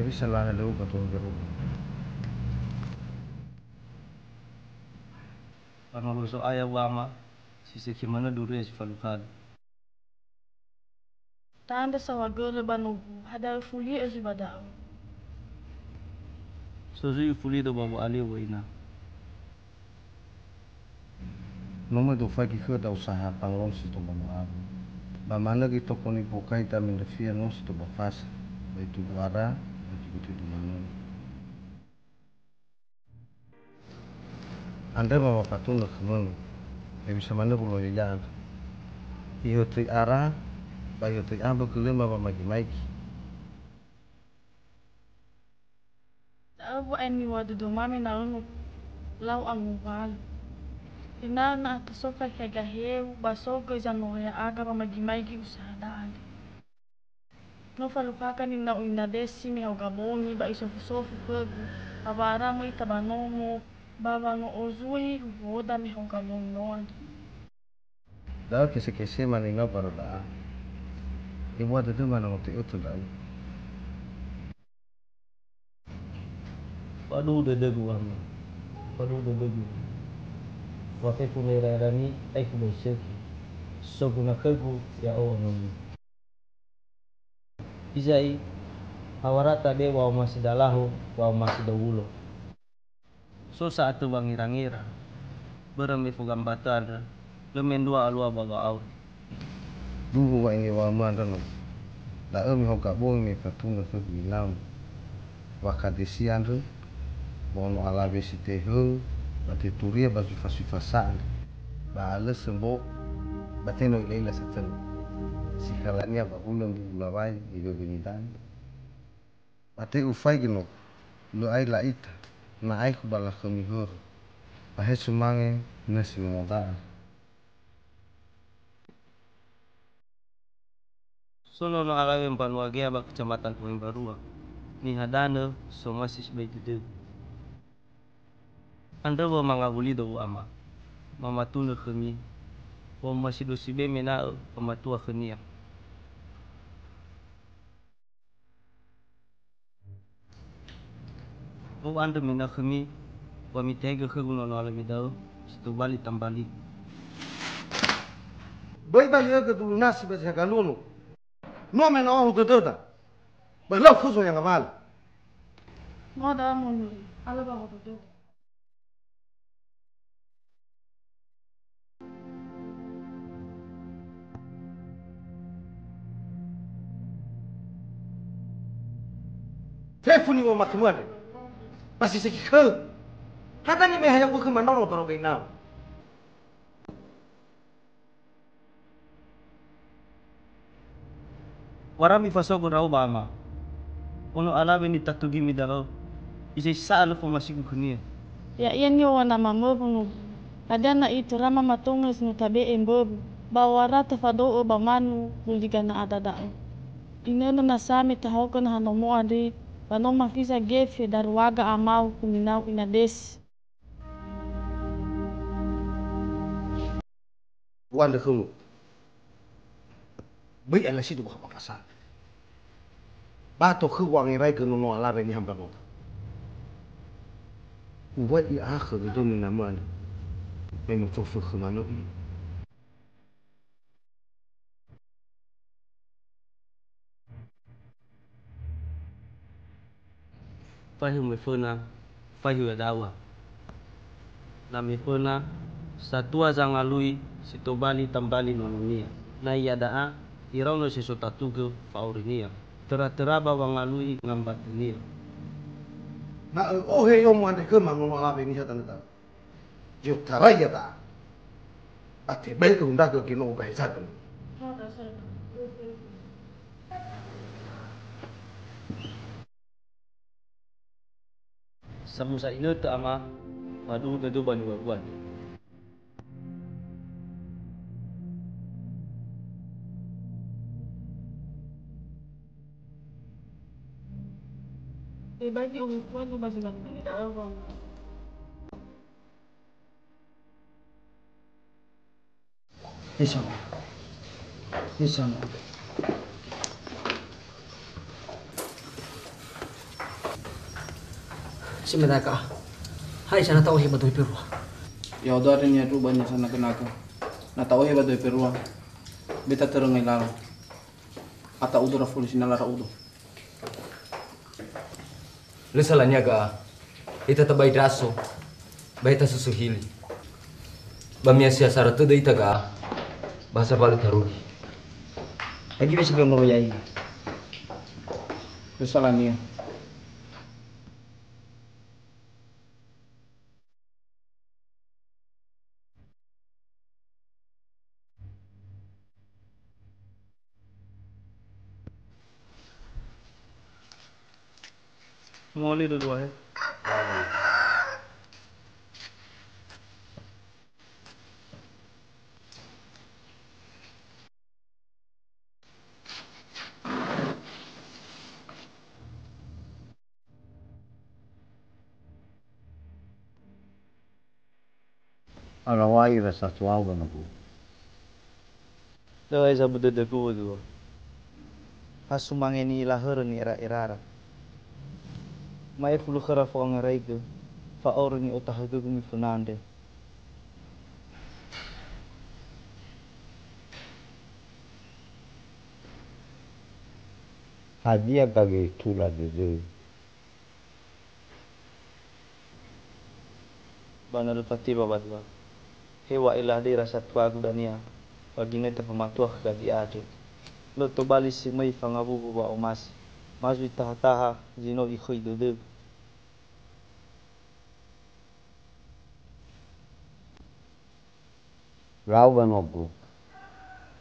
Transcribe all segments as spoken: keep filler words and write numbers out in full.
Bisa laha leu ba tohugero. Ba no Zo'aya wama, si seke manö duria si falukha. Tandra saohagölö ba nogu, hadia öfuli'ö zui ba da'ö? So zui ufulido ba wo'alio wö'ina. No möi dofaigi khöda usaha pangolom si tobali awö. Ba manö göi toko nibokai dame ndröfia no si tobali fasa, ba itugu ara, ba itugu-tugu manö. Andrö ma wafatunö khö mömö, hewisa manö woloyo ya'andrö. Ihötöi ara, ba ihötöi ambö gölöma wamaigi-maigi. Da'ö wa'ae niŵa'ö dödöma me na öno lau angowalö. Ena'ö na ato so fakhe gaheu, ba so göi zanohe ya'aga wamaigi-maigi usaha da'a andre. No falukhaga ninau ina Desi me haoga bongi ba isofu-sofu khögu, ba wa'ara möi ita ba nomo, ba wano'o zui huhuoda me haoga bongi no andre. Da'ö kese-kese ma ninau barö da'a. Ebua dödöma na ngote'ötö ndra'ugö. Faduhu dödögu, Ama. Faduhu dödögu. Wa fefu me ira-irami, aekhu ba isökhi. Soguna khögu, ya'o onomi. Izai, hawara tabe wa'omasi dalaho, wa'omasi dowulo. So sa'atö wangira-ngira, börö me fogambata andrö, lö mendrua alua ba wa'auri. Duhu wa'inewa'ömö andrö no. Da'ö me haoga bongi me fatunö khögu inau. Wa ka Desi andrö, ba ono alawe si tehöu, ba teturia ba zui fasuifasa andrö. Ba alösö mbo, ba tenö ila'ila satölö. Si khalania ba hulö mbu'u lawai, iwöwöni danö. Ba te ufaigi no, lö ai la'ita, na aekhu ba lakhömi hörö. Ba he sumange nösi momoda'a. So nono alawe mbanua ge'a ba Kecamatan Ohe Mbarua. Niha danö, somasi sibai dödögu. Andrö wa mangawulido wö'ama. Mamatunö khömi. Wa'omasi do sibe me na'ö famatua khönia. U'andrö me na khömi, wa mitehegö khögu nono alawe da'ö, si tobali tambali. Böi bali'ögö dulu nasi ba zi haga luo no. No me na ohu dödöda. Ba lau fuso ya ngawalö. No da'ö monuri, alö ba ho dödöda. Fefu niŵa'ö makhömö andre. Ba si seki khöu. Hadia me ha ya'ugö khöma nono doroga inau. Wa'ara mifasogo ndra'o ba ama. Ono alawe nitatugimi da'ö. Izai sa'a lö fomasigu khönia. Ya'ia niŵa'ö nama möbu no. Hadia na itörama matongö zi no tabe'e mböbu, ba wa'ara tafado'ö ba manu muli gana'a dada'ö. Inönö nasa me tahaogö naha nomo andre, ba no mafiza gefe daruaga amau khö ninau ina Desi. U'andrö khöu. Böi alasido ba khöma fasa. Ba tokhöu wangeraigö nono alawe niha mbanua. Uŵa'ö akhö dödömi namö andre. Me no tofö khöma nö'i. Faehu me föna, faehu ya'awa. Na me föna, satua zangalui si tobali tambali nononia. Na ia da'a, iraono si so tatugö fa'aurinia. Töra-töra ba wangalui ngambatönia. Na ö'ohe yomo andre khöma nono alawe niha tanö-tanö. I'otarai ia da'a. Ba tebai ö'ö ndra'ugö no ugahe zadö. Samösa inötö ama, faduhu dödöu ba niŵa'ö andre. Tebai ni'omufuanö ba zi manö da'ö wama. Isa. Isa. Simedaka. Hai, sana ta'ohe ba doi perua. Ya, odo ada niatu banyak sana kenaga. Na ta'ohe ba doi perua. Beta terengah lala. Ata udo ra fuli sinala ra udo. Lö salania ga'a. Ita tabai ndraso. Ba ita susuhili. Ba mia sia sara tödö ita ga'a. Ba sabalö tarugi. Lagi bisa belum royai. Lö salania. Moli dua-dua, he. Arawai ira satuau ba nagu. Lö heza ba dödögu dua. Ha sumange ni'ila hörö ni'era'erara. Ma'e fulu khöra fo'angaraigö, fa'aurö ni'otahögögu miföna andre. Hadia gage tula dödöu? Ba na lö fatiwa ba dua. Heŵa'ae lade ira satuagu dania, ba ginöta famatua khö Gawi'e andre. Lö tobali si möi fangawuwu wa'omasi. Ma zui taha-taha zi no ikhöi dödögu. Lau ba nogu,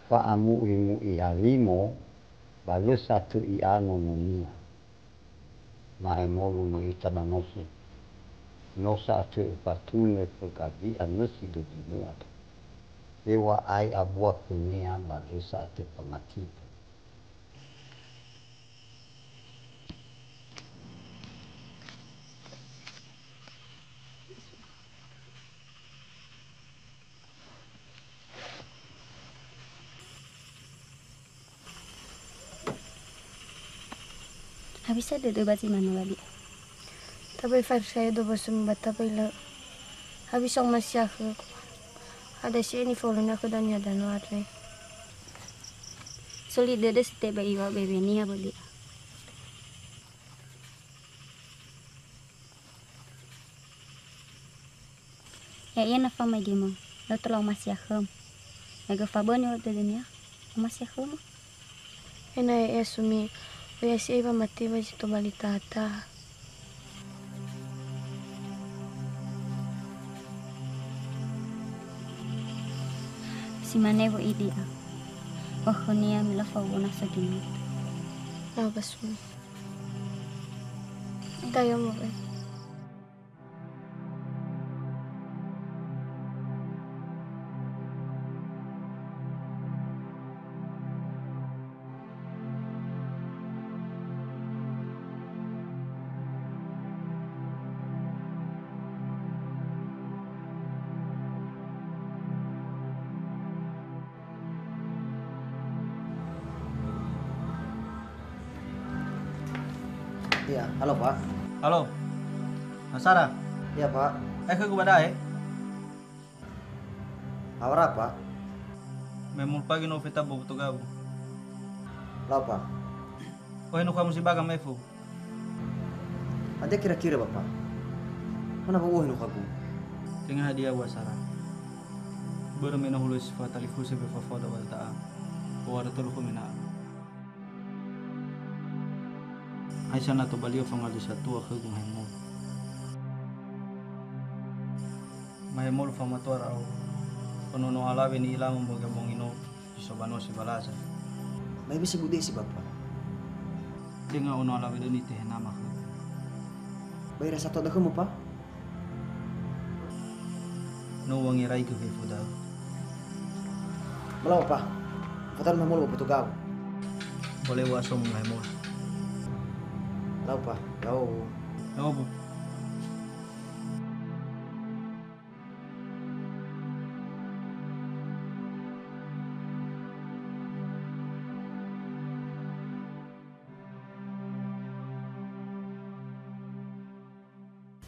fa'amu'imu'i halimo, ba lö satö i'a nononia. Mahemolu no ita ba nofu. No sa'atö öfatunö khö Gawi'e nösi dödönia. Heŵa'ae abua khönia ba lö sa'atö famatia. Hewisa dödö ba zi manö wali. Tabai fariseo do bosömi ba tabai lö. Hewisa omasiakhö. Hadia si'ai nifaulönia khö dania danö andre. Soli dödö si tebai iŵa'ö bewe niha bölia. Ya'ia na famaigi-Mö, lö tola omasiakhö-Mö. Ma'ögö faböni wa'ö dödönia, omasiakhö-Mö. Ena'ö ya'ia sumi, oya si'ai wamati ba zi tobali taha-taha. Si mane wö'i di'a, ba khönia milö fauwö na so ginõtö. Awa sumi. Tayo mo, eh. Iya, halo, Pak. Halo. Nasara? Iya, Pak. Eh, khögu ba da'e? Hawara, Pak? Me mulpagi no feta bobo to gawu. Lau, Pak. Oh, enu kamu si baga mefu. Hadia kira-kira, Bapak? Mana wa'ohe no khögu? Tenga hadia wa sara. Börö me no hulö si fatalifusö be fafao dawai ta'a. Wa ada tolu khömi na'a. Haisa na tobalio fangalui satua khögu mahemolu. Mahemolu famatua ra'au. Ono no alawe ni'ilama mböga bongi no. Si so ba no si balaza. Mai bisi budesi, Bapa. Tenga ono alawe döni tehenama khögu. Ba ira satua dökhömu, Pa? No uwangerai gö fefu da'ö. Mala, Bapa. Fatan mahemolu ba boto gau. Boleh wa so mahemolu. Lau, Pa. Lau. Lau, Bu.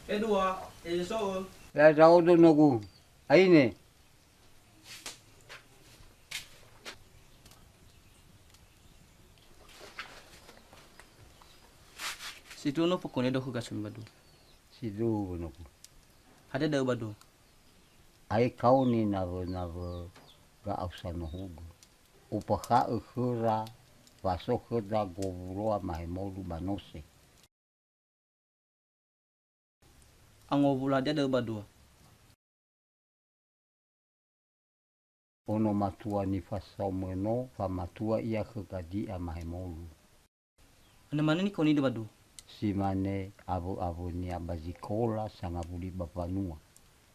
Edua, eze so'ö. Ya, ndra'odo nogu. Aine. Sindruhu no fokone do khö gasumi ba dua. Sindruhu nogu. Hadia da'ö ba dua? Ae kaoni nawö-nawö ga'ausa nohugö. Ufakha'ö khöra wa so khöda gowuloa mahemolu ba nose. Angowulo hadia da'ö ba dua? Ono matua nifasaumö no famatua ia khö Gadia mahemolu. Hana mane nikaonida ba dua? Si mane awö-awönia ba zikola sangawuli ba mbanua.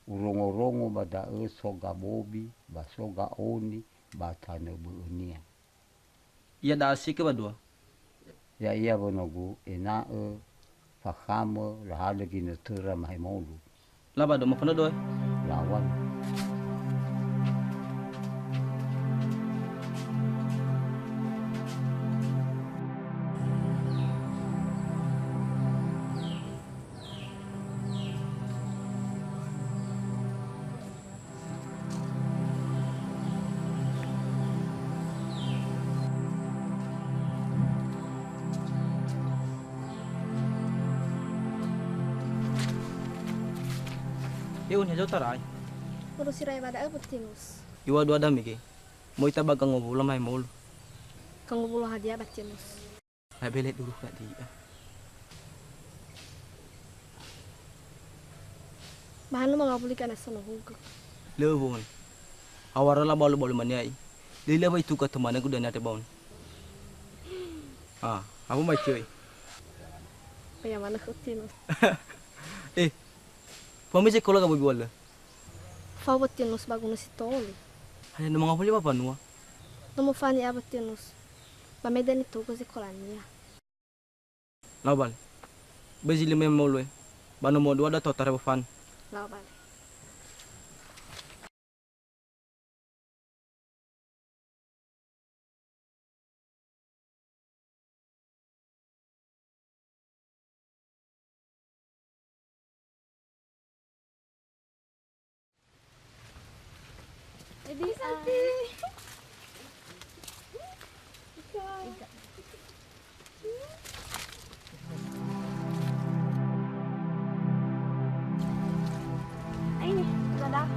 Urongo-rongo ba da'ö so gabobi ba so ga'oni ba tanö bö'önia. Ia da'a sikö ba dua. Ya'ia wö nogu ena'ö fakhamö lahalö ginötöra mahemolu. Laba do mafanodo, eh? Lawan. He uni heza otarai? Urusi rai ba da'ö, Batinus. Iwa dua dami ge. Moi ta ba gangowulo mahemolu. Gangowulo hadia, Batinus? Labele duru khadi'a. Ba hanu mangawuli kana sonohugö. Lö won. Awara la balu-balu mania'i. Lila wa ituka temanegu dania te baun. Ah, apa mai cöi? Paya mana khötinu. Eh, Fami sekola ka bobi wala? Fao Batinus ba gunö si tolu. Hanya no mangawuli ba banua? No mofani a Batinus. Ba meda nitogö sekolania. Lau bale. Bezi lima molu e. Ba no modua da totare bofan. Lau bale. Edi Santi. Aine, dadah.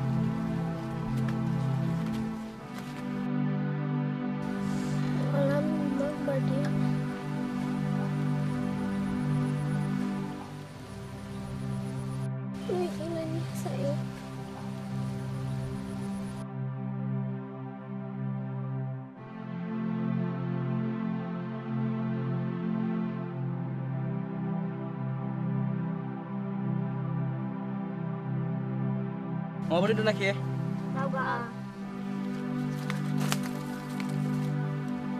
Malam, Bang, bahagia. Ui, ina nih, sayang. Mau beli dulu lagi ya? Tahu gak?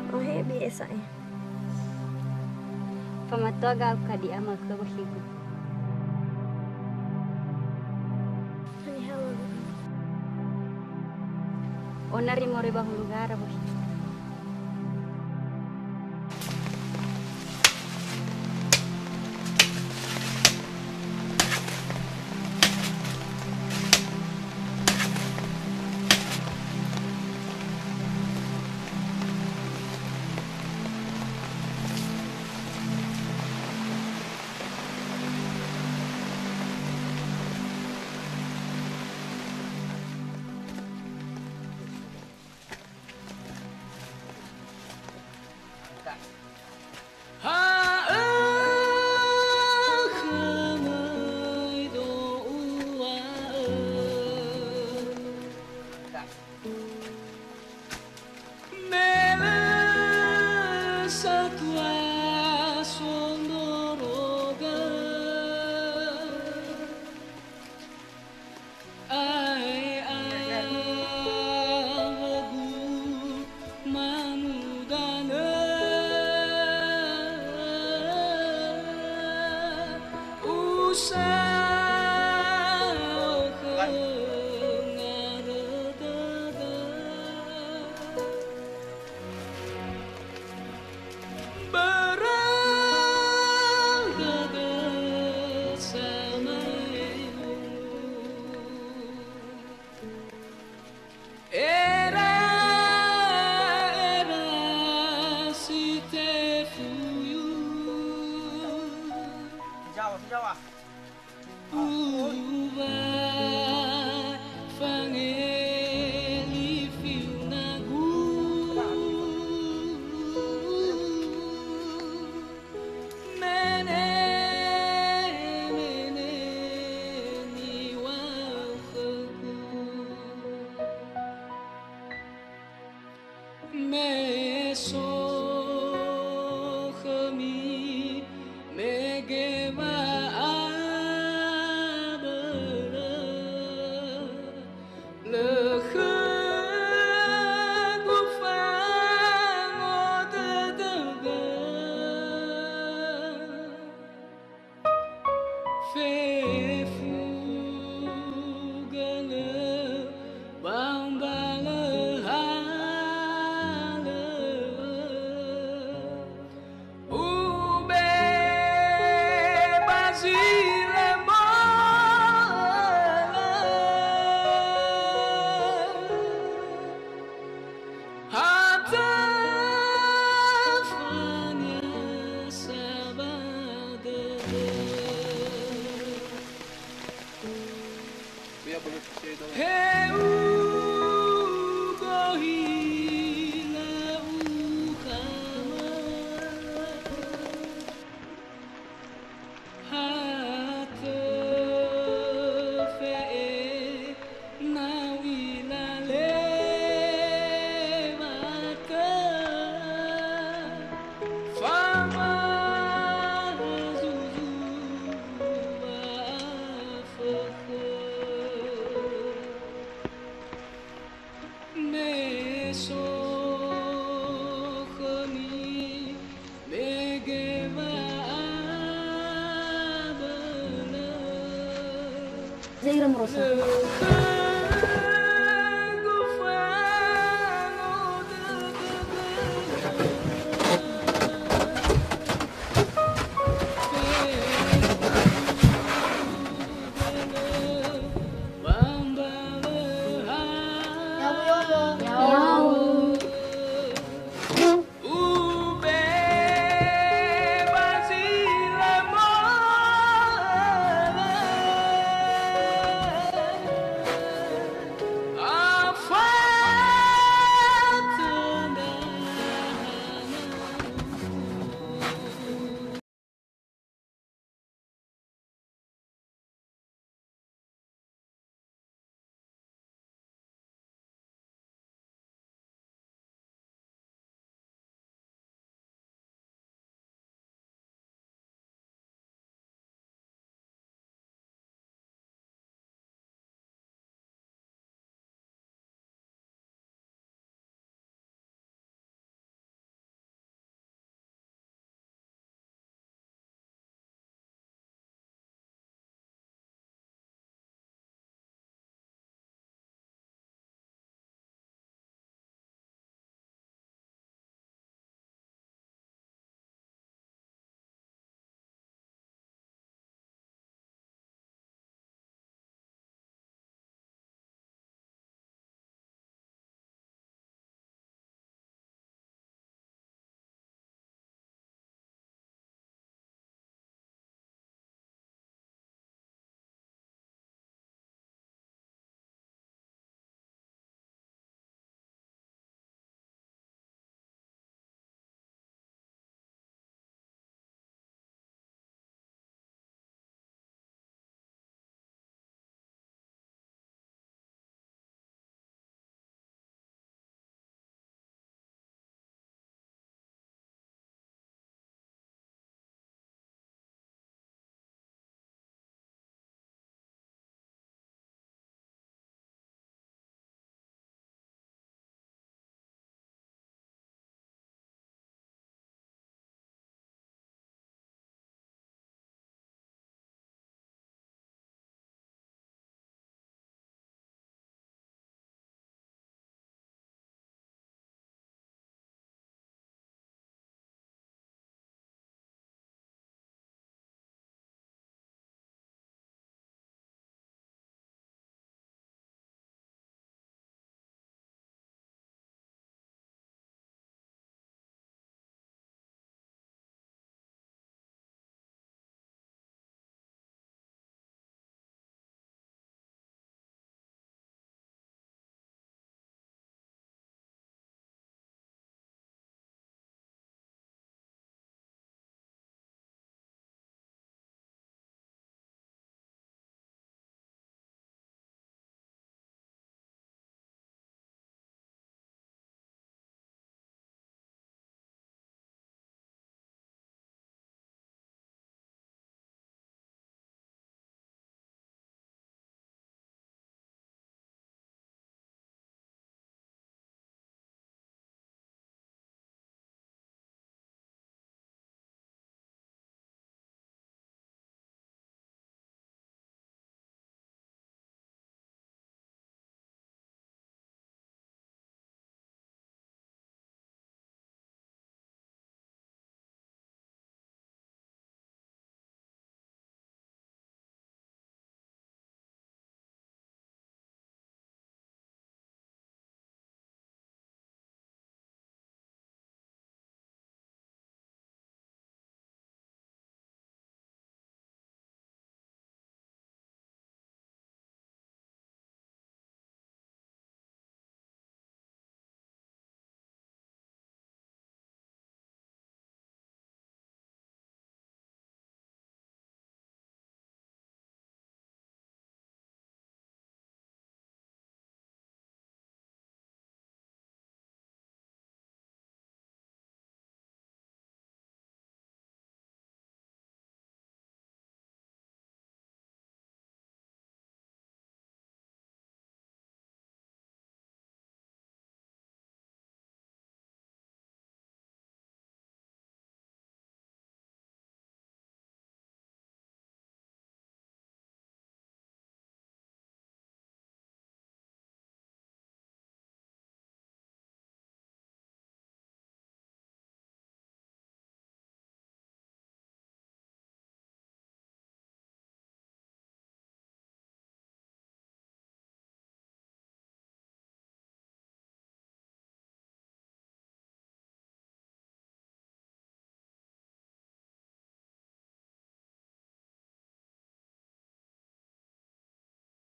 Rohe biasa ya. Famatua ga'u kadi ama khö bohigu. Haniha wa'u? Ona ri moroi ba hulu gara bohi. He ugohila ukhama. Ha töfe'e nau ila lewatö, famazuzu wa'afökhö. Me so khömi mege wa'abölö. Zaira Murosa.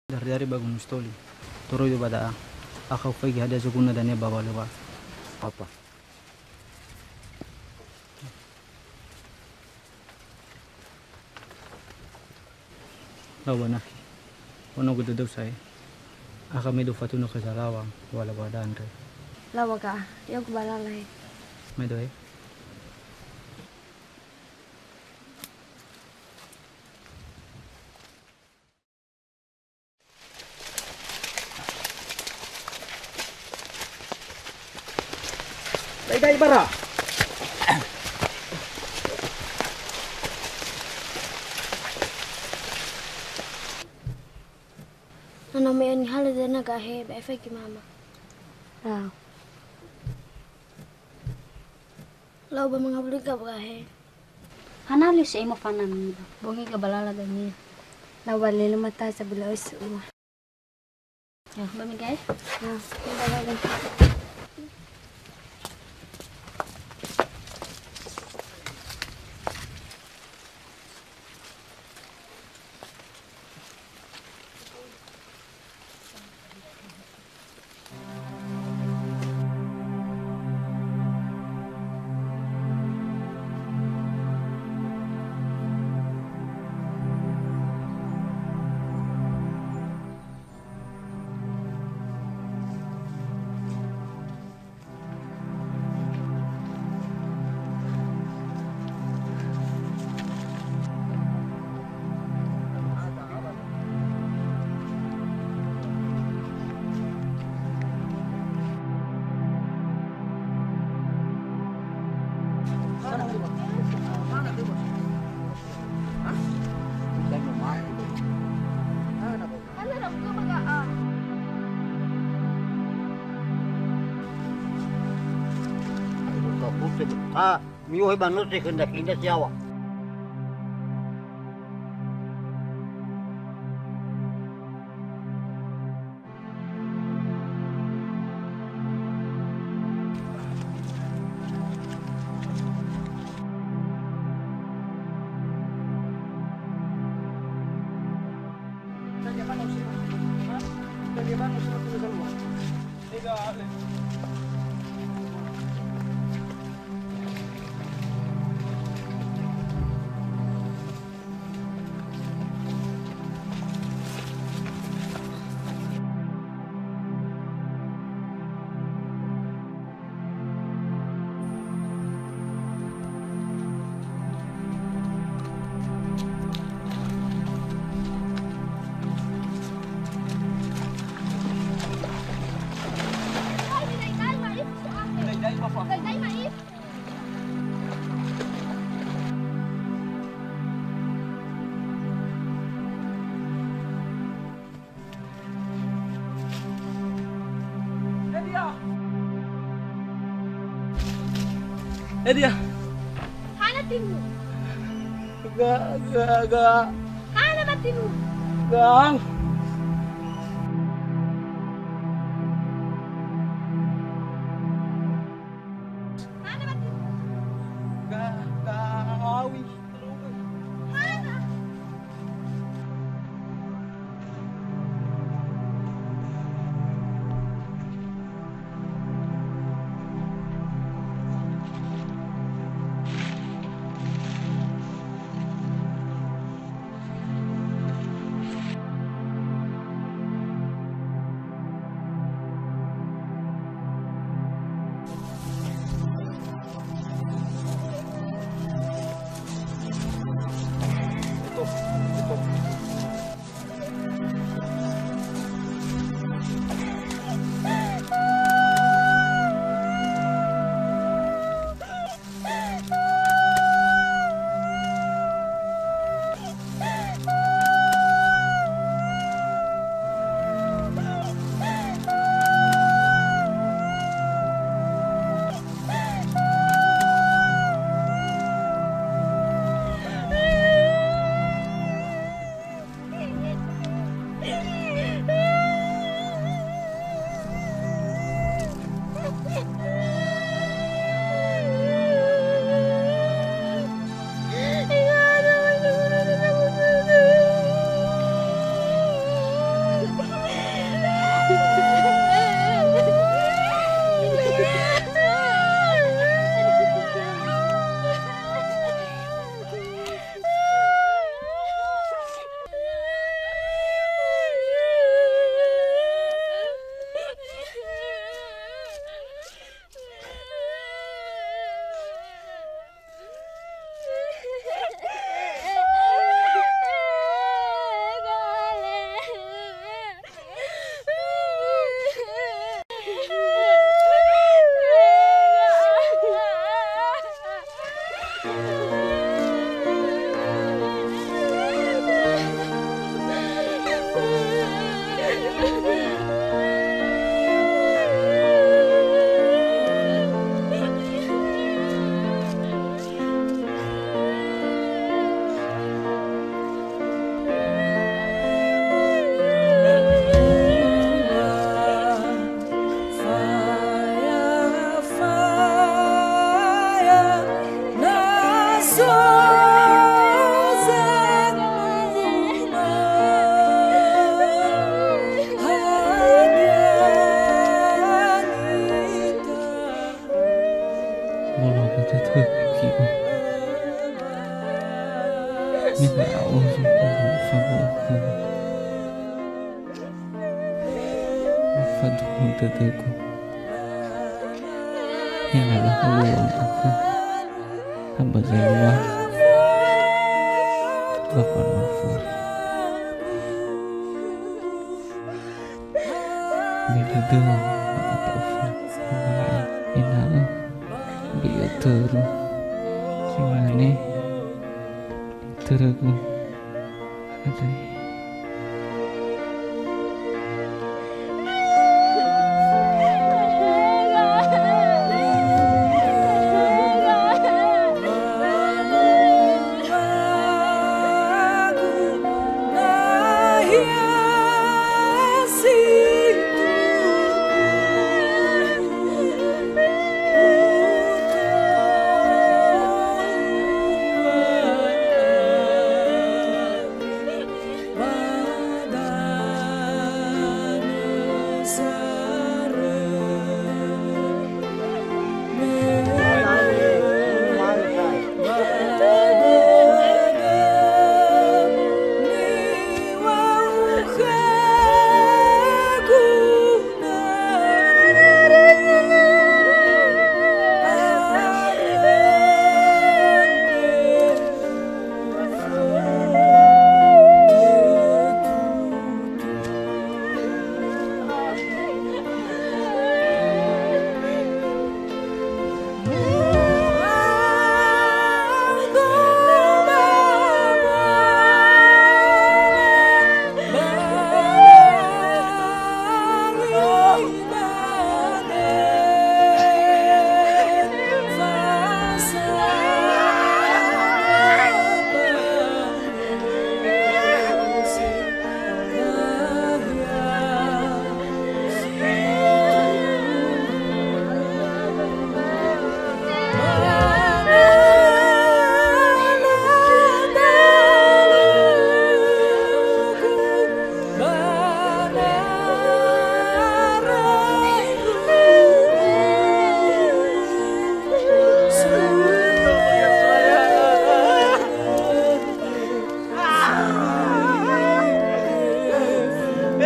Dari-dari ba Gunung Sitoli. Toroi ba da'a. Akha ufaigi hadia zoguna dania ba walöwa. Apa? Lau ba nakhi. Ono gödödöu sa'ae. Akha me do fatunu khö zalawa, wa lau ba da'a andre. Lau ba ga'a, ya'agu ba lala he. Me do he. Dai-dai bara. Na no me nihalö dania ga'a he, ba efai ki mama. Lau. Lau ba mangawuli ga'a he. Hana lö si ema fanami ba. Bongi ga balala dania. Lau ba lele mata sabula osu ua. Ya, ba mi gae? Ya, ba lala. Ayo, kapute, ha, mi'ohe ba nose khö ndra kinda siawa. Elia! Elia! Hana timu? Ga, ga, ga. Hana ba timu? Ga. Hana ba timu? Ga, ga, awi. Faduhu dödögu. Ena'ö hulua aku. Hamba zalua. Bapa nofo. Böi dödöu, ma'apa ofo. Ena'ö böi ötörö. Si mane. Törögu.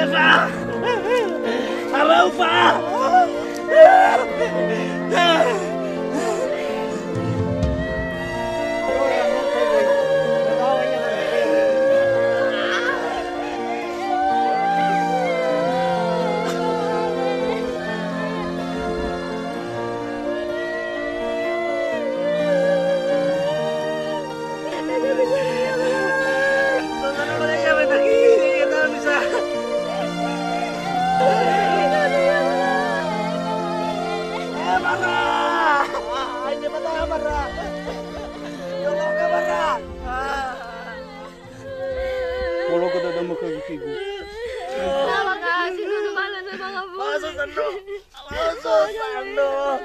Esa! Araufa! Pologa dadamu khögu, Figu. Terima kasih, Tuhan, Tuhan, Tuhan, Tuhan. Masuk sandok. Masuk sandok.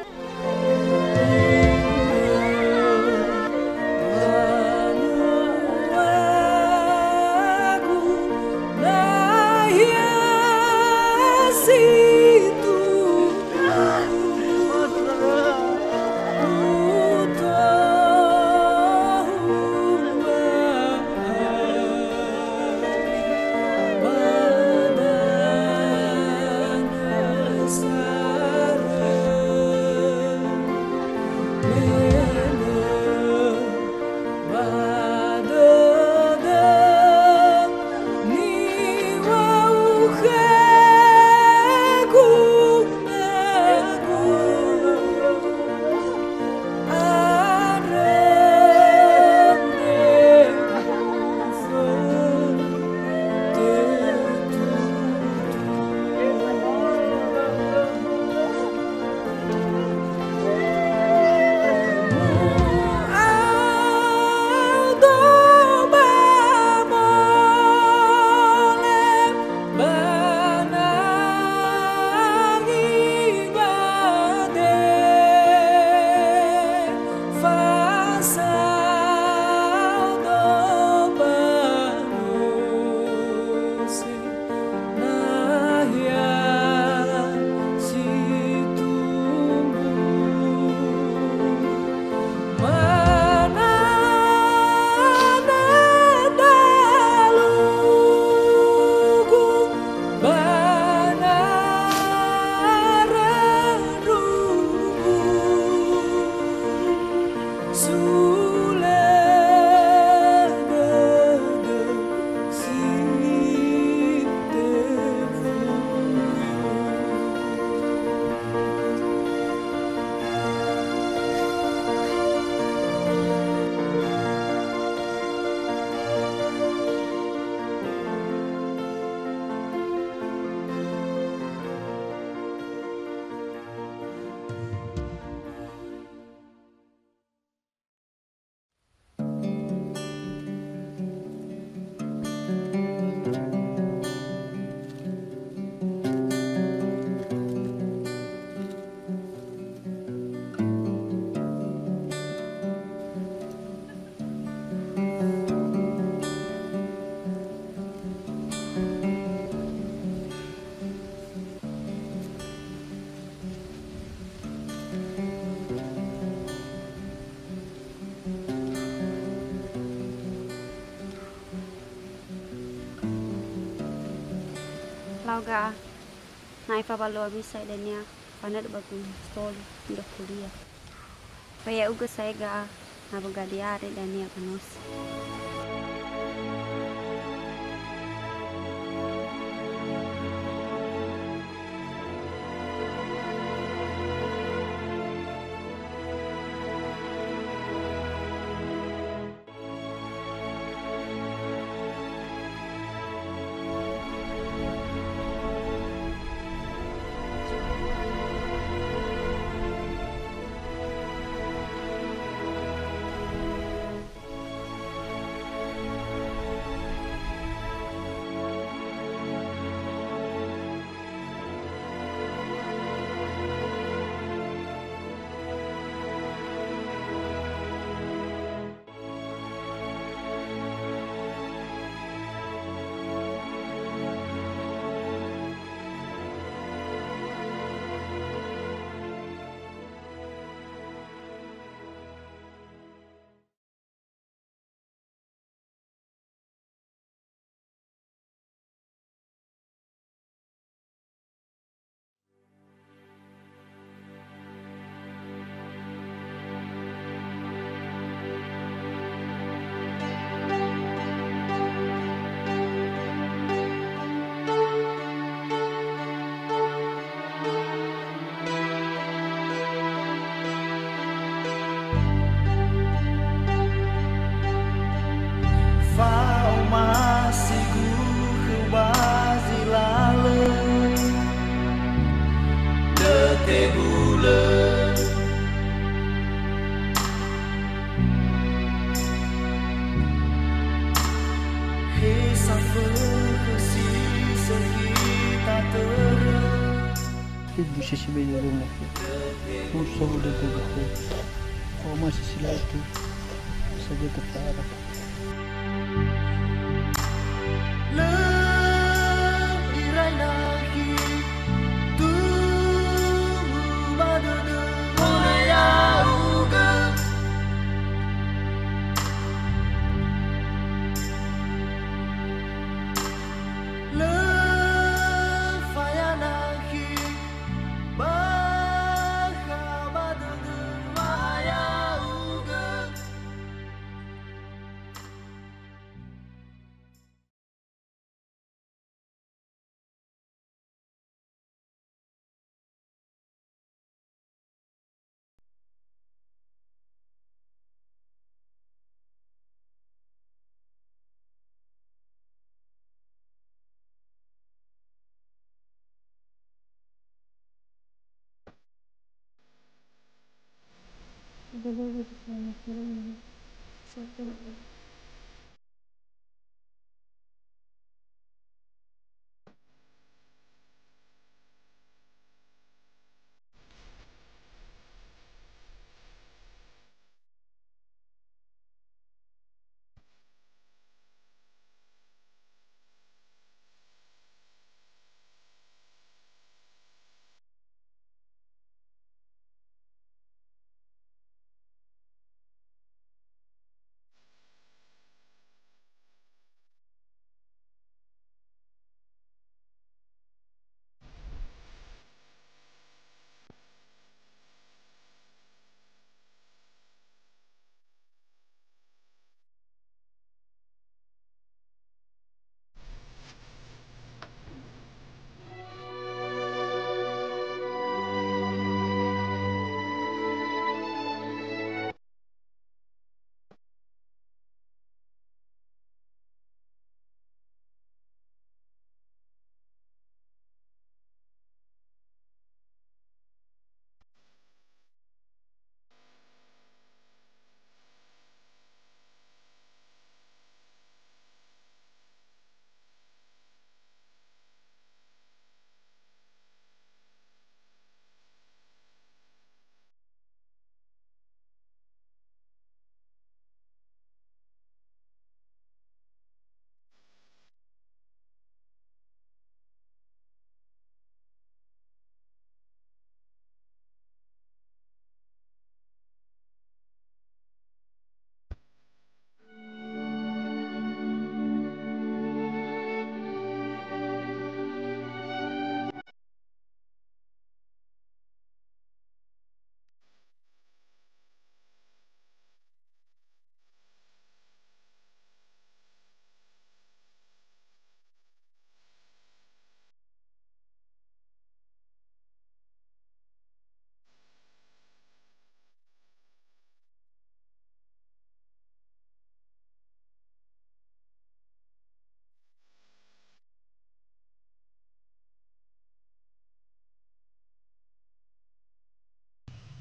Lau ga'a, na aefa ba luo misa dania, fanödu ba gumi stolu, niga kulia. Ba ya'ugö sa'ae ga'a, na ba gadiare dania ba nosi. Fa'omasigu khöu ba zi lalö, döte bulö. He safökhö si sökhi tatörö. Ibu sisi beda dong aku. Musuh udah terganggu. Kau masih sila itu. Saja terparah. Lö irai nahi, tumbu ba dödö ya'ugö. Lö faya nahi, bakha ba dödö wa ya'ugö.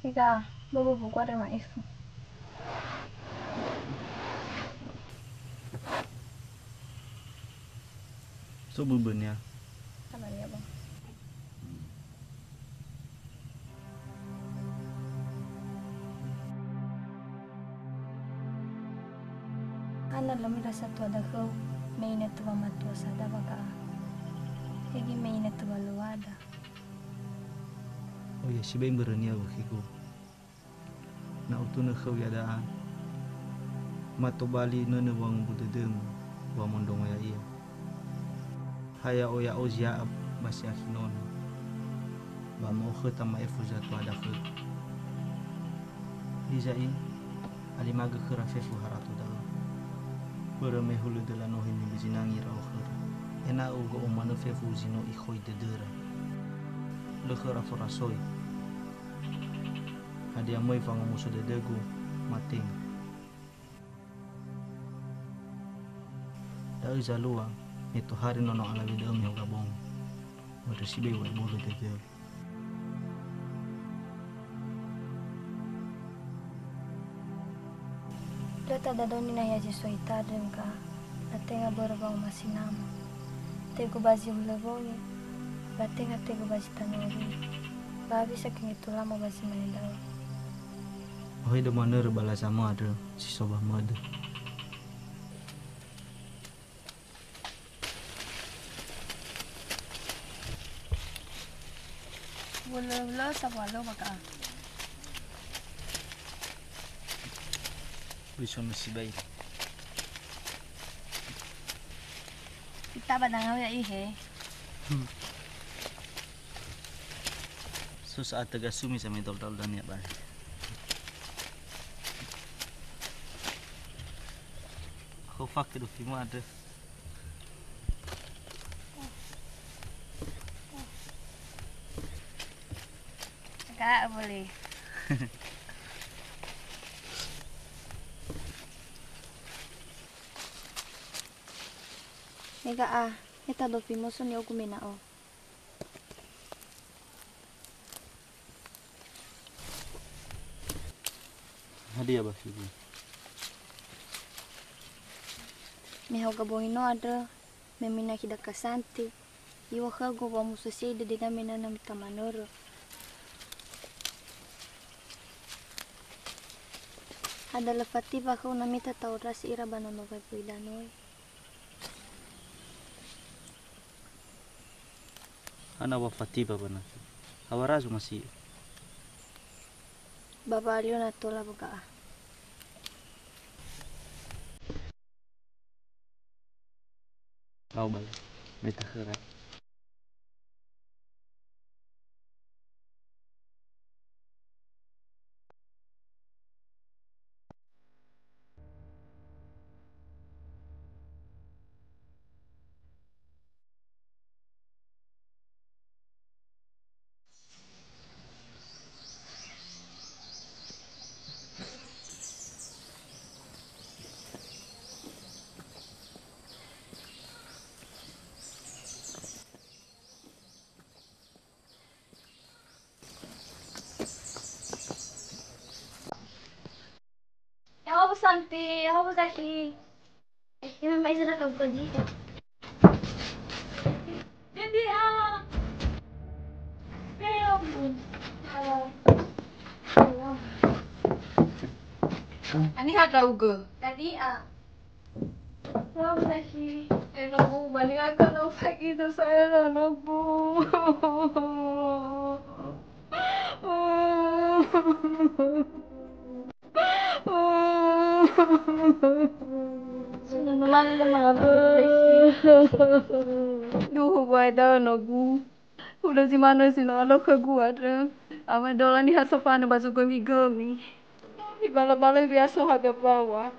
Ega, bobo buku ada ma'ifu. So bubun ya. Sabar ya, Bang. Hana lö mira satua da'ö, me inatu wamatua sada waga'a. Hegi me inatu waluada. Oh ya, sibai mbörönia wökhögu. Na utunö khöu iada'a, ma tobali nönö wangumbu dödömu wamondrongo ya'ia. Ha ya'o-ya'o zia'a ba siakhi nono, ba mo'okhöta ma'efu zatua da'ö. Liza'i, alimagö khöra fefu harato da'ö. Börö me hulö döla nohe nizinangi ndra'o khöra. Ena'ö ugo'o manö fefu zi no ikhoi dödöra. Lö khöra forasoi. Hadia möi fangomuso dödögu, mateng. Da'ö zalua, me tohare nono alawe da'ö mehauga bongi. Börö sibai wa'ebolo dödöu. Lö tadadoni nahia zi so ita andre, mega, na tenga börö wa'omasi nama. Tegu ba zi hulö wongi, ba tenga tegu ba zi tanö wongi. Ba hewisa gengetola mo ba zi mane da'ö. Ohe dömanörö ba lazamö andrö si so ba mödö. Hulö-hulö sabualö maka. Bisa mesibai. Kita ba dangau ya ihe. Hmm. Susah tegasumi sama dol-dol dan ya, Bang. Aku fakir di mana ada. Kak, boleh. Mega a, he tadofi moso ni'ogu mena'o. Hadia ba figu? Me hauga bongi no andrö, me mina khida kasanti, iŵa'ö khögu wa mususi'i dödönia me nana mita manörö. Hadia lö fatiwa khöu na mita ta'ondrasi ira ba nono waibui danö? Hana wa fatiwa ba nasi. Hawa razu masi'ö. Baba alio na tola boga'a. Au bale. Meta khöra. Ya'ahowu Santi, ya'ahowu Zahi. Eh, ya, memang izin akan pergi. Dia, dia. Eh, ya ampun. Halo. Halo. Ani hata uga. Tadi, ah. Nogu, balik akan nogu pagi itu saya nogu. Duhu, buai da'ö nogu. Hulö zi manö zi no alö khögu andrö. Ama dola niha sofanö ba zogömi-gömi. Ibala-bala wiaso haga bawa.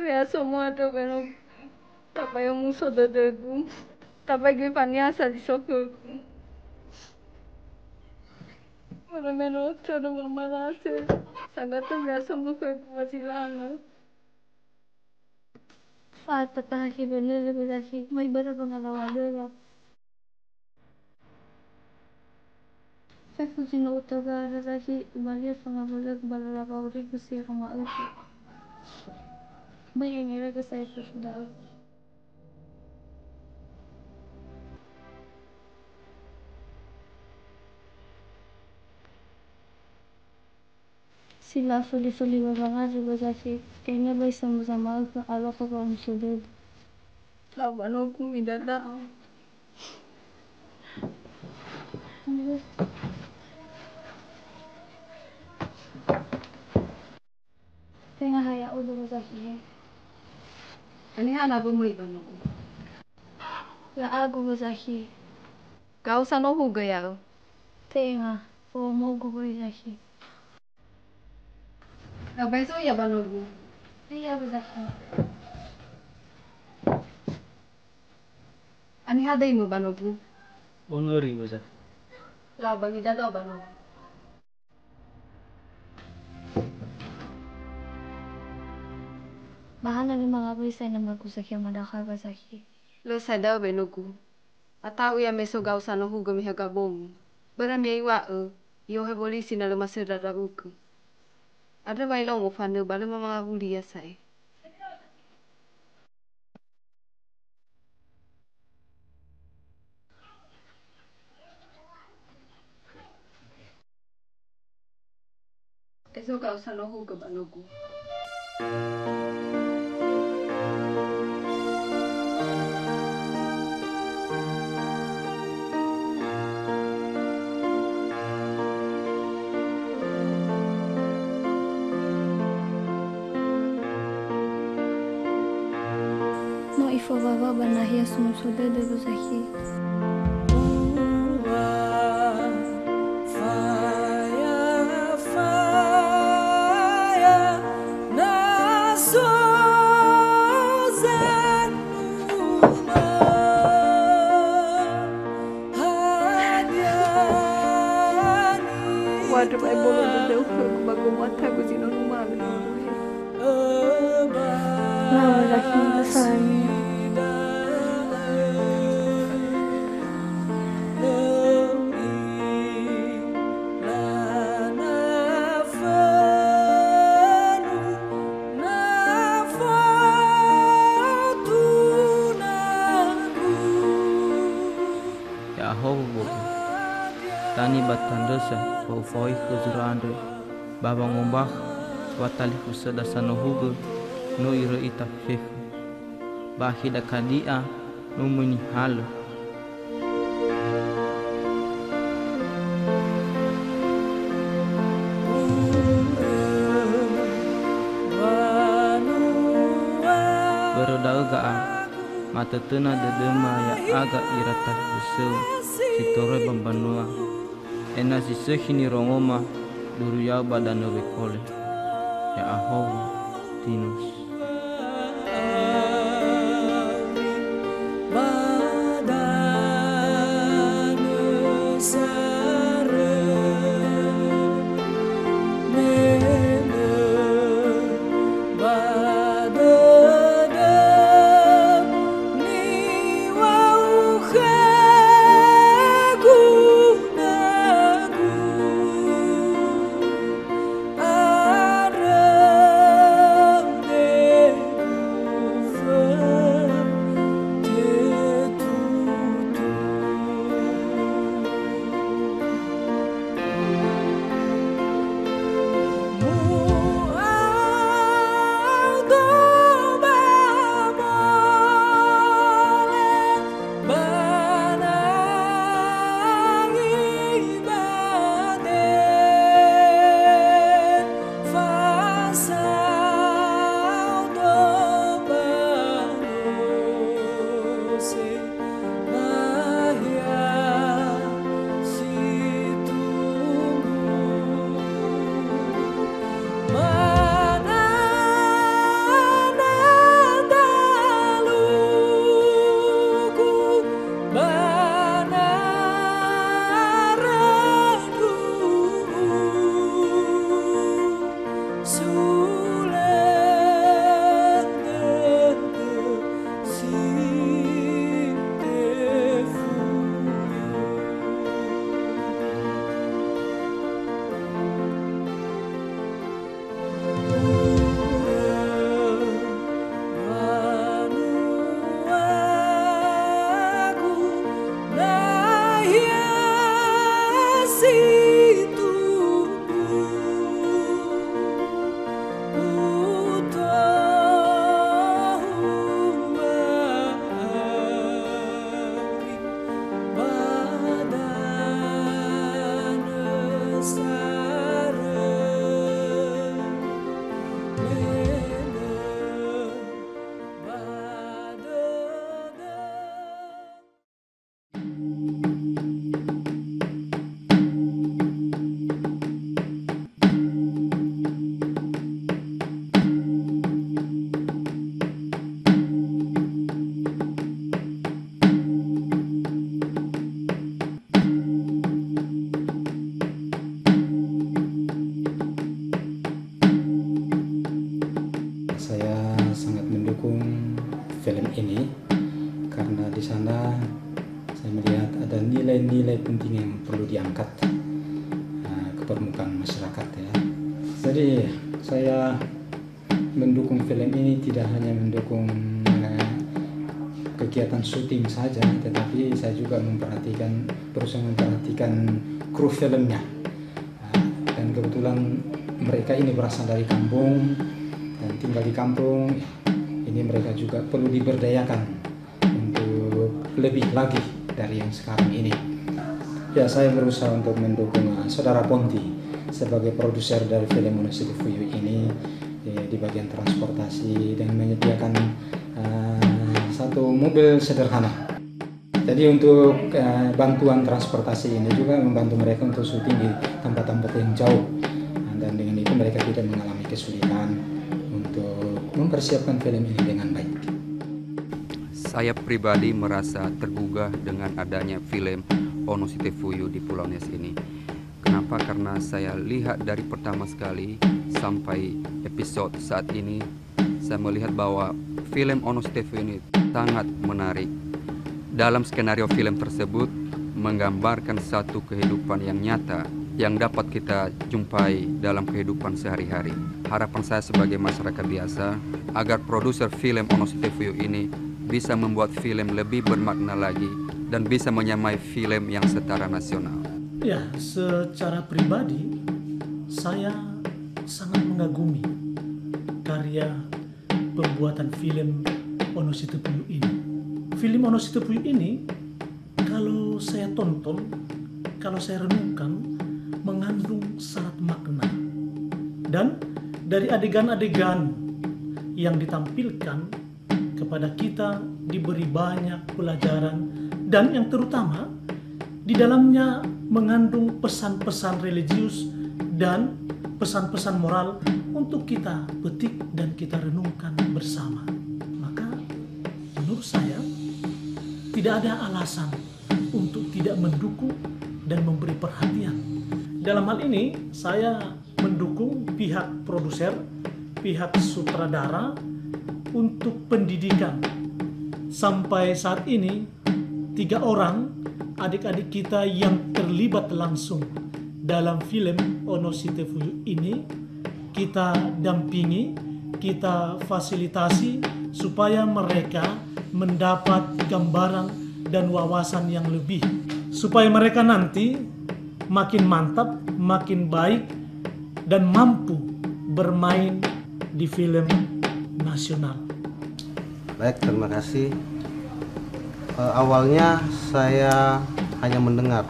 We'aso mu'andrö beno, tabai omuso dödögu, tabai göi faniasa zi so khögu. Börö me no tödö wamalase, sagötö we'aso mukhögu ba zi lala. Fa'atataha khöda nödö ba zakhi, mai börö ba ngalawa dödö. Fefu zi no utöga ara zakhi, ubalia fangawölögu ba lala wa'aurigu si aroma'ögu. Böi engerögö sa'ae fefu da'ö. Si laföli-föli ba wangazi ba zakhi, tenga böi samuza ma'ökhö alokho ba omuso dödö. Lau ba nogu midada'a. Tenga ha ya'udu ba zakhi he. Haniha nawömö ba nogu? Ya'agu ba zakhi. Gau sanohugö ya'ö? Tenga, fomogu ba zakhi. Labai zui ya ba nogu? Iya ba zakhi. Haniha döimö ba nogu? Ono ribu sa. Lau ba midada'a ba nogu. Ba hana lö mangawuli sa'ae namagu zakhi amada khöu ba zakhi. Lö sa'ae da'ö ba nogu. Ata'u ya me so gau sanohugö me haga bongi. Börö me iŵa'ö, i'ohe wolisi na lö masöndra ndra'ugö. Andrö wa elao mofanö ba lö mamangawuli ia sa'ae. Ezo gau sanohugö ba nogu. No ifowawa ba nahia somuso dödö ba zakhi. Ua faya, faya, na so zanuma. Wa'andrö ba ebolo dödöu khögu ba gomuatagu zi no numa'ö nogu he. Lawa zakhi ba sa'ae. Ya'ahowu bö'ö. Tani ba tandrösa wa ufaoi khö zura andrö, ba wangombakha wa talifusöda sanohugö no iröi ita fefu. Ba akhida kadi'a no möi nihalö. Börö da'ö ga'a, matötöna dödöma ya'aga ira talifusöu si toröi ba mbanua, ena'ö si sökhi nirongoma duruyau ba danö wekole. Ya'ahowu, Tinus. Nilai penting yang perlu diangkat, eh, ke permukaan masyarakat, ya. Jadi, saya mendukung film ini tidak hanya mendukung, eh, kegiatan syuting saja, tetapi saya juga memperhatikan, berusaha memperhatikan kru filmnya. Eh, dan kebetulan mereka ini berasal dari kampung dan tinggal di kampung, ya, ini mereka juga perlu diberdayakan untuk lebih lagi dari yang sekarang ini. Ya, saya berusaha untuk mendukung, eh, Saudara Ponti sebagai produser dari film Ono Sitefuyu ini, eh, di bagian transportasi dan menyediakan, eh, satu mobil sederhana. Jadi untuk, eh, bantuan transportasi ini juga membantu mereka untuk syuting di tempat-tempat yang jauh. Dan dengan itu mereka tidak mengalami kesulitan untuk mempersiapkan film ini dengan baik. Saya pribadi merasa tergugah dengan adanya film Ono Sitefuyu di Pulau Nias ini. Kenapa? Karena saya lihat dari pertama sekali sampai episode saat ini, saya melihat bahwa film Ono Sitefuyu ini sangat menarik. Dalam skenario film tersebut menggambarkan satu kehidupan yang nyata yang dapat kita jumpai dalam kehidupan sehari-hari. Harapan saya sebagai masyarakat biasa, agar produser film Ono Sitefuyu ini bisa membuat film lebih bermakna lagi dan bisa menyamai film yang setara nasional. Ya, secara pribadi, saya sangat mengagumi karya pembuatan film Ono Sitepuyu ini. Film Ono Sitepuyu ini, kalau saya tonton, kalau saya renungkan, mengandung syarat makna. Dan dari adegan-adegan yang ditampilkan, kepada kita diberi banyak pelajaran, dan yang terutama, di dalamnya mengandung pesan-pesan religius dan pesan-pesan moral untuk kita petik dan kita renungkan bersama. Maka, menurut saya, tidak ada alasan untuk tidak mendukung dan memberi perhatian. Dalam hal ini, saya mendukung pihak produser, pihak sutradara untuk pendidikan. Sampai saat ini, tiga orang adik-adik kita yang terlibat langsung dalam film Ono Sitefuyu ini, kita dampingi, kita fasilitasi supaya mereka mendapat gambaran dan wawasan yang lebih, supaya mereka nanti makin mantap, makin baik, dan mampu bermain di film nasional. Baik, terima kasih. Eh, awalnya saya hanya mendengar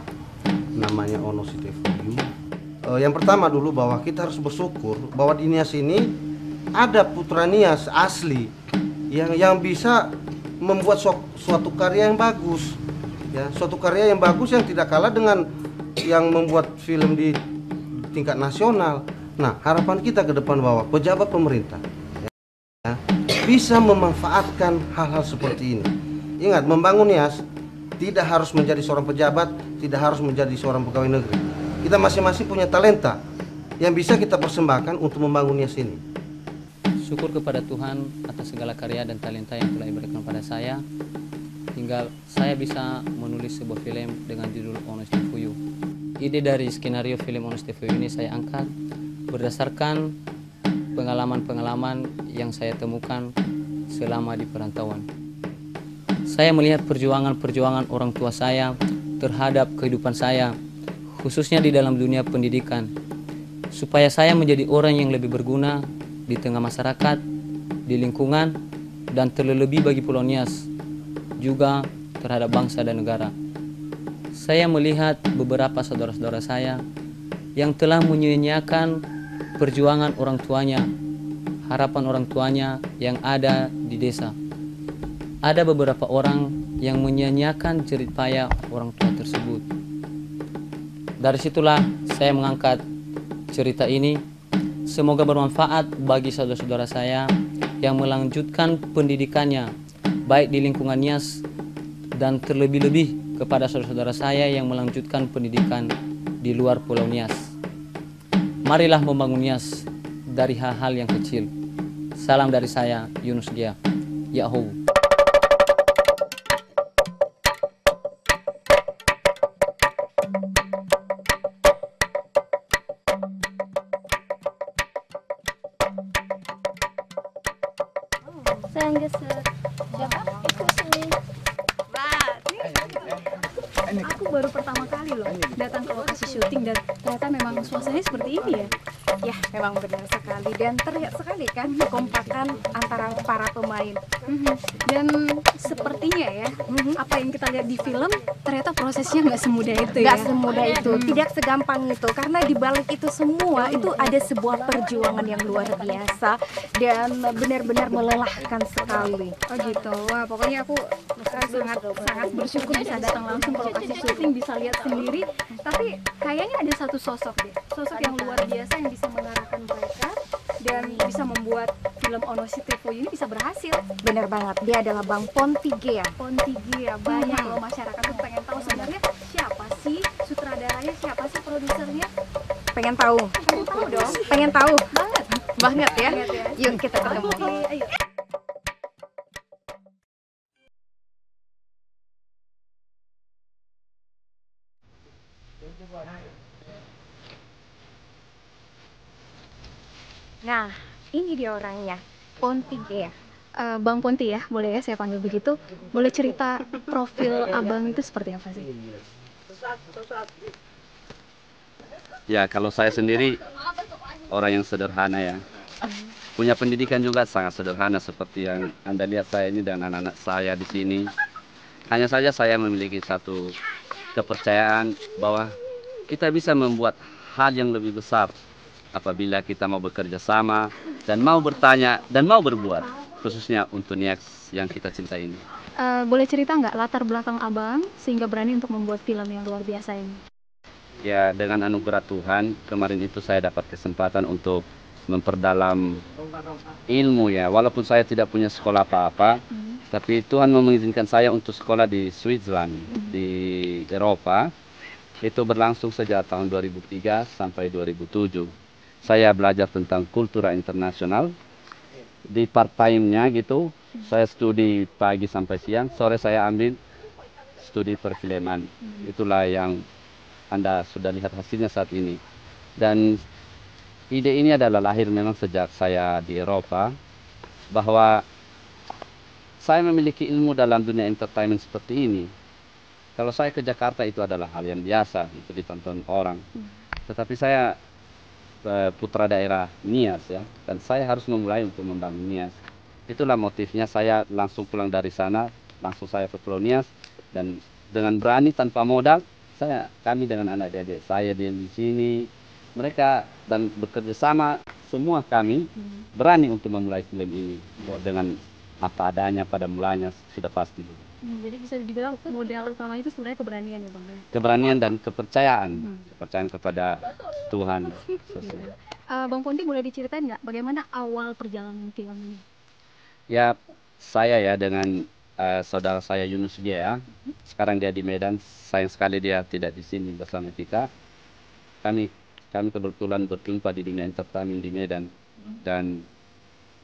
namanya Ono Sitefuyu. Eh, yang pertama dulu, bahwa kita harus bersyukur bahwa di Nias ini ada putra Nias asli yang, yang bisa membuat su-, suatu karya yang bagus. Ya, suatu karya yang bagus yang tidak kalah dengan yang membuat film di tingkat nasional. Nah, harapan kita ke depan bahwa pejabat pemerintah, ya, bisa memanfaatkan hal-hal seperti ini. Ingat, membangun Nias tidak harus menjadi seorang pejabat, tidak harus menjadi seorang pegawai negeri. Kita masing-masing punya talenta yang bisa kita persembahkan untuk membangun Nias ini. Syukur kepada Tuhan atas segala karya dan talenta yang telah diberikan pada saya. Tinggal saya bisa menulis sebuah film dengan judul Ono Sitefuyu. Ide dari skenario film Ono Sitefuyu ini saya angkat berdasarkan pengalaman-pengalaman yang saya temukan selama di perantauan. Saya melihat perjuangan-perjuangan orang tua saya terhadap kehidupan saya, khususnya di dalam dunia pendidikan, supaya saya menjadi orang yang lebih berguna di tengah masyarakat, di lingkungan, dan terlebih bagi Pulau Nias, juga terhadap bangsa dan negara. Saya melihat beberapa saudara-saudara saya yang telah menyia-nyiakan perjuangan orang tuanya, harapan orang tuanya yang ada di desa. Ada beberapa orang yang menyia-nyiakan jerih payah orang tua tersebut. Dari situlah saya mengangkat cerita ini. Semoga bermanfaat bagi saudara-saudara saya yang melanjutkan pendidikannya, baik di lingkungan Nias dan terlebih-lebih kepada saudara-saudara saya yang melanjutkan pendidikan di luar Pulau Nias. Marilah membangun Nias dari hal-hal yang kecil. Salam dari saya, Yunus Gia. Yahoo. Loh, datang ke lokasi syuting dan ternyata memang suasananya seperti ini ya. Ya, memang benar sekali dan terlihat sekali kan kekompakan antara para pemain. Mhm. Dan sepertinya ya, Mhm. apa yang kita lihat di film ternyata prosesnya nggak semudah itu Nggak ya. semudah itu, Hmm. tidak segampang itu karena di balik itu semua itu ada sebuah perjuangan yang luar biasa dan benar-benar melelahkan sekali. Oh gitu. Wah, pokoknya aku eh, sangat sangat bersyukur bisa datang langsung ke lokasi syuting, bisa lihat sendiri. Tapi kayaknya ada satu sosok deh, sosok yang luar biasa yang bisa mengarahkan mereka dan bisa membuat film Ono Site For You ini bisa berhasil. Benar banget, dia adalah Bang Ponti Gea. Ponti Gea, banyak Hmm. loh masyarakat tuh pengen tahu sebenarnya siapa sih sutradaranya, siapa sih produsernya. Pengen tahu? Pengen tahu dong. Pengen tahu? Banget. Banget ya? Banget ya. Yuk kita ketemu. Oke, ayo. Nah, ini dia orangnya, Ponti Gea. Eh, Bang Ponti ya, boleh ya saya panggil begitu. Boleh cerita profil abang itu seperti apa sih? Ya, kalau saya sendiri orang yang sederhana ya. Punya pendidikan juga sangat sederhana seperti yang Anda lihat saya ini dan anak-anak saya di sini. Hanya saja saya memiliki satu kepercayaan bahwa kita bisa membuat hal yang lebih besar apabila kita mau bekerja sama dan mau bertanya dan mau berbuat, khususnya untuk Nias yang kita cinta ini. Eh, boleh cerita nggak latar belakang abang sehingga berani untuk membuat film yang luar biasa ini? Ya, dengan anugerah Tuhan, kemarin itu saya dapat kesempatan untuk memperdalam ilmu ya. Walaupun saya tidak punya sekolah apa-apa, Hmm. tapi Tuhan mengizinkan saya untuk sekolah di Switzerland, Hmm. di Eropa. Itu berlangsung sejak tahun dua ribu tiga sampai dua ribu tujuh. Saya belajar tentang kultura internasional. Di part time-nya gitu, saya studi pagi sampai siang, sore saya ambil studi perfilman. Hmm. Itulah yang Anda sudah lihat hasilnya saat ini. Dan ide ini adalah lahir memang sejak saya di Eropa, bahwa saya memiliki ilmu dalam dunia entertainment seperti ini. Kalau saya ke Jakarta itu adalah hal yang biasa, itu ditonton orang. Hmm. Tetapi saya, eh, putra daerah Nias ya, dan saya harus memulai untuk membangun Nias. Itulah motifnya saya langsung pulang dari sana, langsung saya ke Pulau Nias, dan dengan berani tanpa modal, saya, kami dengan anak adik saya di, di sini, mereka dan bekerja sama, semua kami Hmm. berani untuk memulai film ini dengan apa adanya pada mulanya sudah pasti. Hmm, jadi bisa dibilang modal utama itu sebenarnya keberanian ya, Bang, ya? Keberanian dan kepercayaan. Hmm. Kepercayaan kepada Tuhan. Eh, Bang Ponti, boleh diceritain nggak bagaimana awal perjalanan film ini? Ya, saya ya dengan, eh, saudara saya Yunus Gea. Sekarang dia di Medan. Sayang sekali dia tidak di sini bersama kita. Kami, kami kebetulan berjumpa di dunia entertainment di Medan. Dan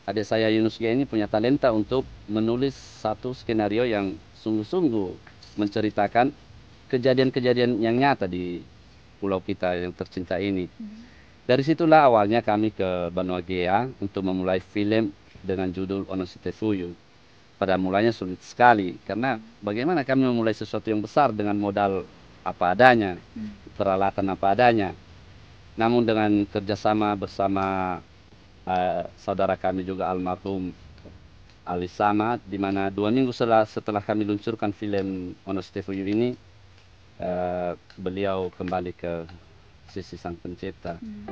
adik saya Yunus Gea ini punya talenta untuk menulis satu skenario yang sungguh-sungguh menceritakan kejadian-kejadian yang nyata di pulau kita yang tercinta ini. Hmm. Dari situlah awalnya kami ke Banua Gea untuk memulai film dengan judul Ono Site For You. Pada mulanya sulit sekali, karena bagaimana kami memulai sesuatu yang besar dengan modal apa adanya, Hmm. peralatan apa adanya. Namun dengan kerjasama bersama, eh, saudara kami juga almarhum Ali Samad, di mana dua minggu setelah, setelah kami luncurkan film Ono Site For You ini, eh, beliau kembali ke sisi Sang Pencipta. Hmm.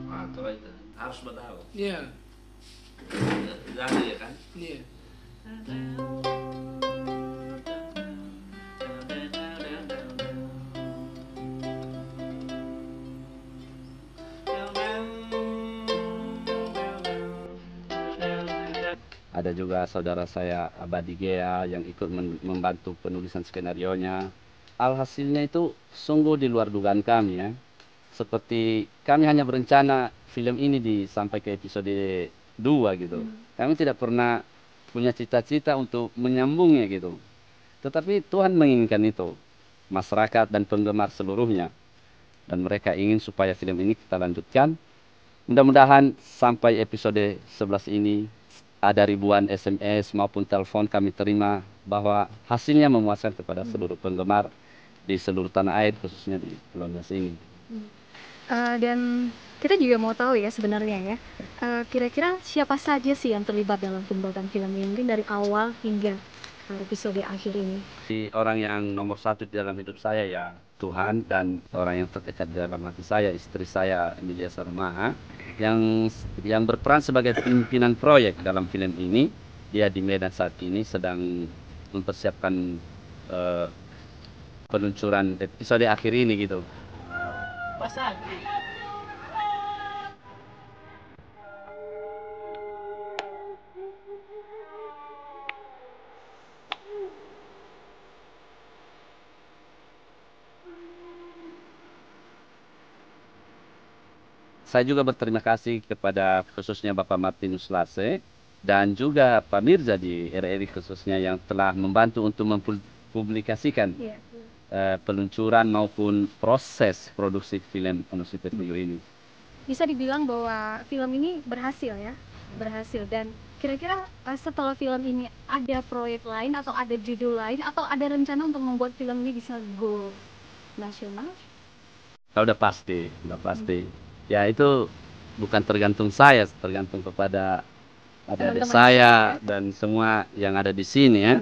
Nah, coba itu. Harus bertahu. Iya. Jadi ya kan? Iya. Ada juga saudara saya Abadi Gea yang ikut men-, membantu penulisan skenarionya. Alhasilnya itu sungguh di luar dugaan kami ya. Seperti kami hanya berencana film ini di, sampai ke episode dua gitu. Hmm. Kami tidak pernah punya cita-cita untuk menyambungnya gitu. Tetapi Tuhan menginginkan itu. Masyarakat dan penggemar seluruhnya. Dan mereka ingin supaya film ini kita lanjutkan. Mudah-mudahan sampai episode sebelas ini ada ribuan S M S maupun telepon kami terima bahwa hasilnya memuaskan kepada Hmm. seluruh penggemar. di seluruh tanah air, khususnya di Pulau Nias ini. Eh, dan kita juga mau tahu ya sebenarnya ya, eh, kira-kira siapa saja sih yang terlibat dalam pembuatan film ini, mungkin dari awal hingga episode akhir ini. Si orang yang nomor satu di dalam hidup saya ya Tuhan, dan orang yang terdekat di dalam hati saya, istri saya, Emilia Sarumaha, yang yang berperan sebagai pimpinan proyek dalam film ini. Dia di Medan saat ini sedang mempersiapkan eh, peluncuran episode akhir ini gitu. Saya juga berterima kasih kepada khususnya Bapak Martinus Lase dan juga Pak Mirza di R R I khususnya yang telah membantu untuk mempublikasikan Iya. eh, peluncuran maupun proses produksi film Ono Sitepuyu ini. Bisa dibilang bahwa film ini berhasil ya, berhasil. Dan kira-kira eh, setelah film ini ada proyek lain atau ada judul lain atau ada rencana untuk membuat film ini bisa go nasional? Kalau udah pasti, udah pasti. Ya itu bukan tergantung saya, tergantung kepada adik-adik Teman-teman saya di sini, ya. Dan semua yang ada di sini ya.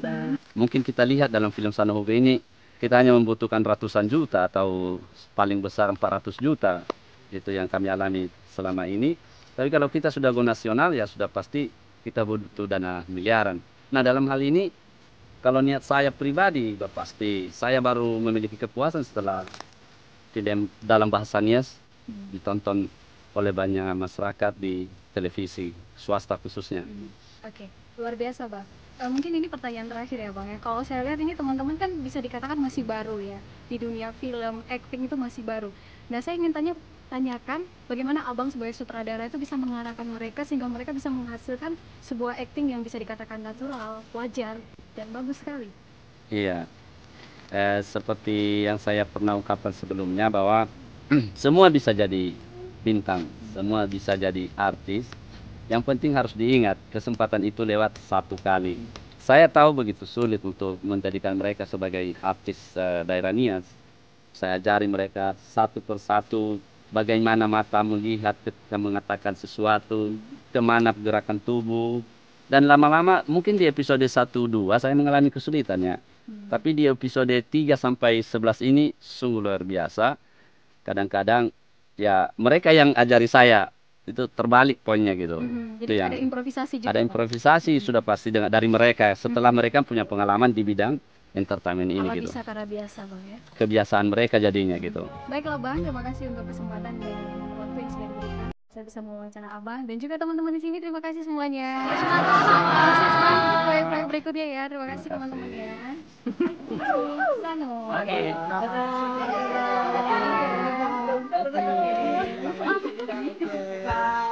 Mungkin kita lihat dalam film Sanohube ini, kita hanya membutuhkan ratusan juta atau paling besar empat ratus juta. Itu yang kami alami selama ini. Tapi kalau kita sudah go nasional ya sudah pasti kita butuh dana miliaran. Nah, dalam hal ini kalau niat saya pribadi, udah pasti saya baru memiliki kepuasan setelah film dalam bahasa Nias ditonton oleh banyak masyarakat di televisi swasta khususnya. Oke, luar biasa, Bang. Eh, mungkin ini pertanyaan terakhir ya, Bang ya. Kalau saya lihat ini teman-teman kan bisa dikatakan masih baru ya di dunia film, acting itu masih baru. Nah, saya ingin tanya tanyakan bagaimana Abang sebagai sutradara itu bisa mengarahkan mereka sehingga mereka bisa menghasilkan sebuah acting yang bisa dikatakan natural, wajar, dan bagus sekali. Iya. Eh, seperti yang saya pernah ungkapkan sebelumnya bahwa semua bisa jadi bintang, semua bisa jadi artis. Yang penting harus diingat kesempatan itu lewat satu kali. Saya tahu begitu sulit untuk menjadikan mereka sebagai artis eh, daerah Nias. Saya ajari mereka satu per satu bagaimana mata melihat ketika mengatakan sesuatu, kemana gerakan tubuh, dan lama-lama mungkin di episode satu dua saya mengalami kesulitan ya. Tapi di episode tiga sampai sebelas ini sungguh luar biasa. Kadang-kadang ya mereka yang ajari saya itu terbalik poinnya gitu. Hmm, Itu jadi yang ada improvisasi juga. ada Bang. Improvisasi sudah pasti dengan dari mereka setelah mereka punya pengalaman di bidang entertainment ini Kalau gitu. Bisa karena biasa, Bang ya. Kebiasaan mereka jadinya gitu. Baiklah, Bang, terima kasih untuk kesempatan dan waktu yang sudah diberikan. Saya bisa mewawancara Abang dan juga teman-teman di sini. Terima kasih semuanya. Sukses, Bang, proyek-proyek berikutnya ya. Terima kasih teman-teman ya. Sano.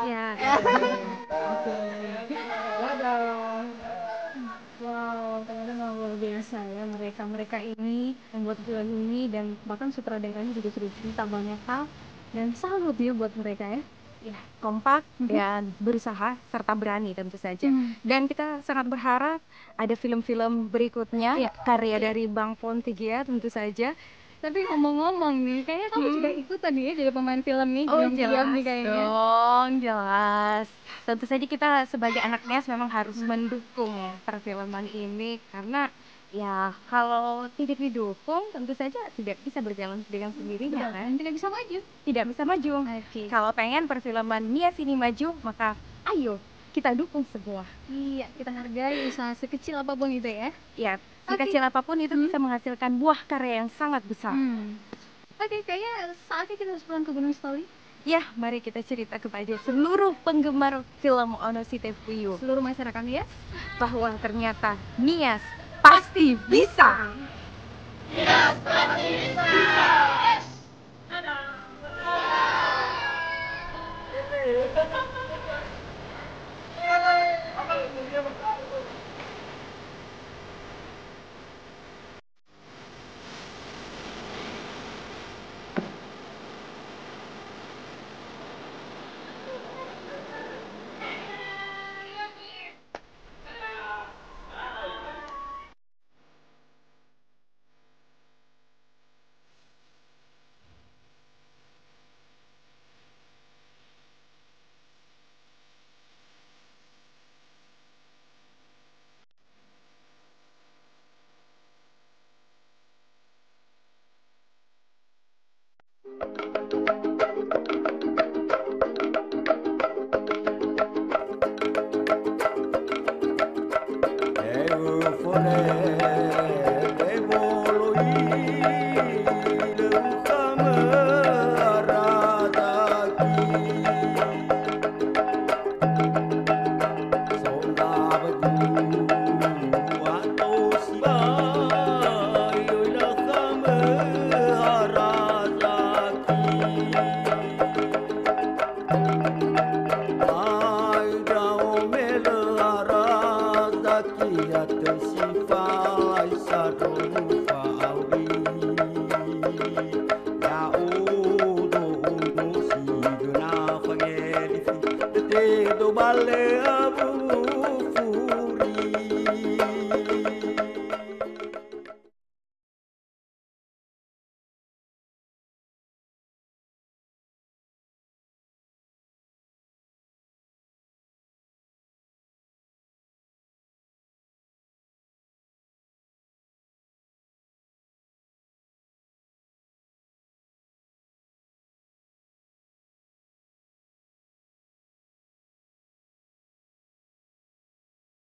Ya. Wow, ternyata memang luar biasa ya mereka. Mereka ini membuat film ini dan bahkan sutradaranya juga sudah cerita banyak hal dan salut ya buat mereka ya. Kompak dan berusaha serta berani tentu saja. Dan kita sangat berharap ada film-film berikutnya Iya. Karya dari Bang Pontigia tentu saja. Tapi ngomong-ngomong nih, kayaknya kamu juga ikutan nih ya jadi pemain film nih, Oh diam-diam jelas nih kayaknya. Dong, jelas. Tentu saja kita sebagai anak Nias memang harus mendukung perfilman ini karena ya kalau tidak didukung tentu saja tidak bisa berjalan dengan sendirinya Betul, kan. dan tidak bisa maju. Tidak bisa maju. Oke. Kalau pengen perfilman Nias ini maju maka ayo kita dukung semua. Iya, kita hargai usaha sekecil apapun itu ya. Ya, sekecil apapun itu bisa menghasilkan buah karya yang sangat besar. Hmm. Oke, kayaknya saatnya kita harus pulang ke Gunung Sitoli. Ya, mari kita cerita kepada seluruh penggemar film Ono Sitepuyu Seluruh masyarakat Nias. Bahwa ternyata Nias pasti bisa.